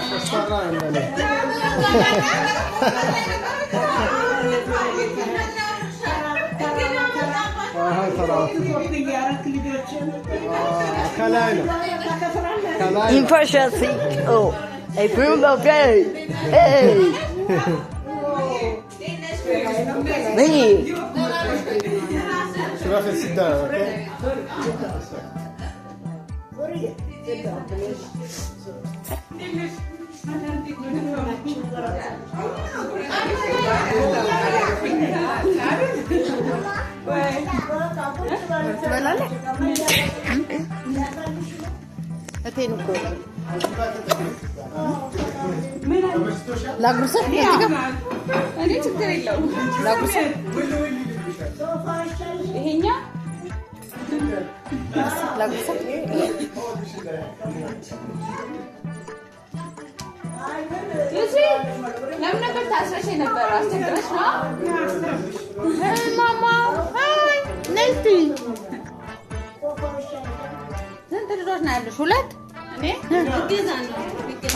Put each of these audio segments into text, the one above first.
ኮስታራ ነው እንደኔ። አሃ፣ ከላይ ነው፣ ከላይ ነው። Impression. Hey, okay. Hey. Me. ሱራፌል sit down, okay? ትበላለህ? እቴን እኮ ላጉርስህ? እዚህ ጋር እኔ ችግር የለውም። ላጉርስህ? ይሄኛ ላጉርስህ? ሉሲ፣ ለምን ነበር ታስረሽ የነበረው? አስቸግረሽ ነው? ማማ፣ hi፣ ነይ እስቲ። ስንት ልጆች ነው ያሉሽ? ሁለት? እኔ እገዛ ነው።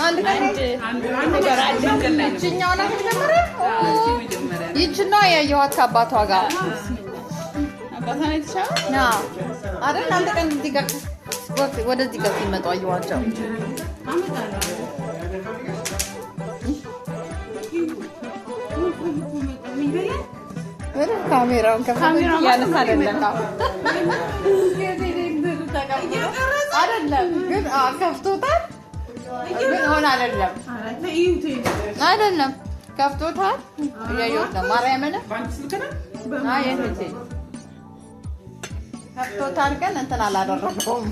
አንድ ቀን ይችኛዋ ናት መጀመሪያ። ይችን ነው ያየኋት ከአባቷ ጋር። አባቷ ነው የተሻለው። አዎ አይደል? አንድ ቀን እዚህ ጋር ወደዚህ ጋር ሲመጡ አየኋቸው። ምንም ካሜራውን ካሜራውን ያነሳ አይደለም፣ አይደለም ግን ከፍቶታል። ግን ሆነ አይደለም፣ አይደለም፣ ከፍቶታል። እያየሁት ነው። ማርያምን፣ አይ የእህቴ ከፍቶታል፣ ግን እንትን አላደረገውም።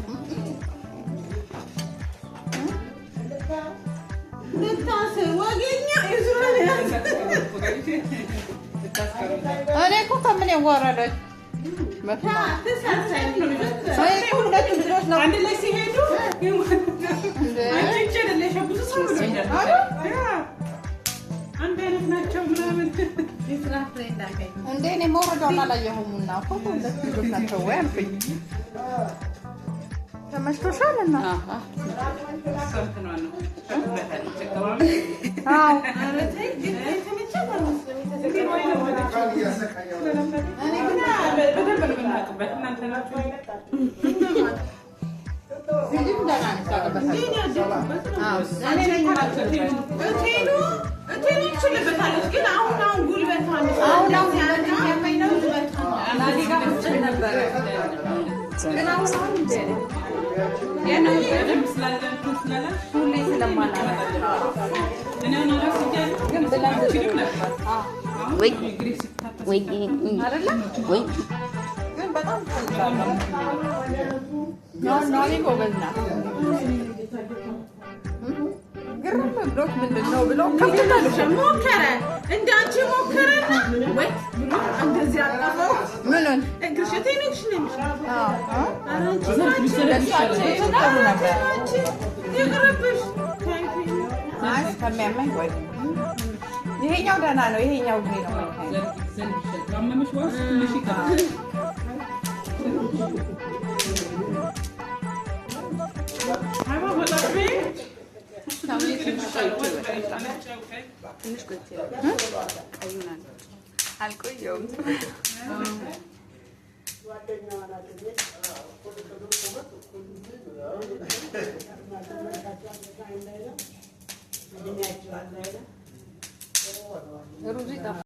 እኔ እኮ ከምን የወረደች ሁለቱ ልጆች ነው። አንድ ላይ ሲሄዱ አንቺ አይደለሽም፣ ብዙ ሰው ብሎኛል። አንድ አይነት ናቸው ምናምን። እንዴ፣ እኔ መውረዷን አላየሁም እና እኮ ሁለቱ ልጆች ናቸው ወይ አልኩኝ። ተመችቶሻል? እና አዎ፣ በደንብ ነው የምናውቅበት። እናንተ ናችሁ። ልጅም ደህና ነች፣ ታውቅበታለች። አዎ። እቴኑ ትችልበታለች፣ ግን አሁን አሁን ጉልበቷ አሁን አሁን ሲያመኝ ነው። ነበረ። ግን አሁን አሁን በደንብ ስላለን ስላለን ሁሌ ስለማላደርግ እኔ አሁን እራሱ እያለሁ አልችልም ነበር። አሁን እግሬ ሲታጠፍ አይደለ? ወይ። ግን በጣም ትፈልጋለሁ። ናኒ ጎበዝ ናት። ግርም ብሎት ምንድን ነው ብሎ ከፍቶታል። ሞከረ፣ እንደ አንቺ ሞከረና ወይ ብሎ እንደዚህ አቀፈው። ምኑን? እግርሽ እቴኑ እግርሽ ነው የሚሻለው። ኧረ አንቺ ጥሩ ነበር። አንቺ ይቅርብሽ። አይ፣ ከሚያመኝ ወይ ይሄኛው ደህና ነው። ይሄኛው እግሬ ነው የማይታየው። ካመመሽ በኋላ ትንሽ ይከብዳል። አባ ወጣ በይ። ትንሽ ቆይቼ ቀዩን አለ አልቆየውም። ሩዙ ይጣፍጣል።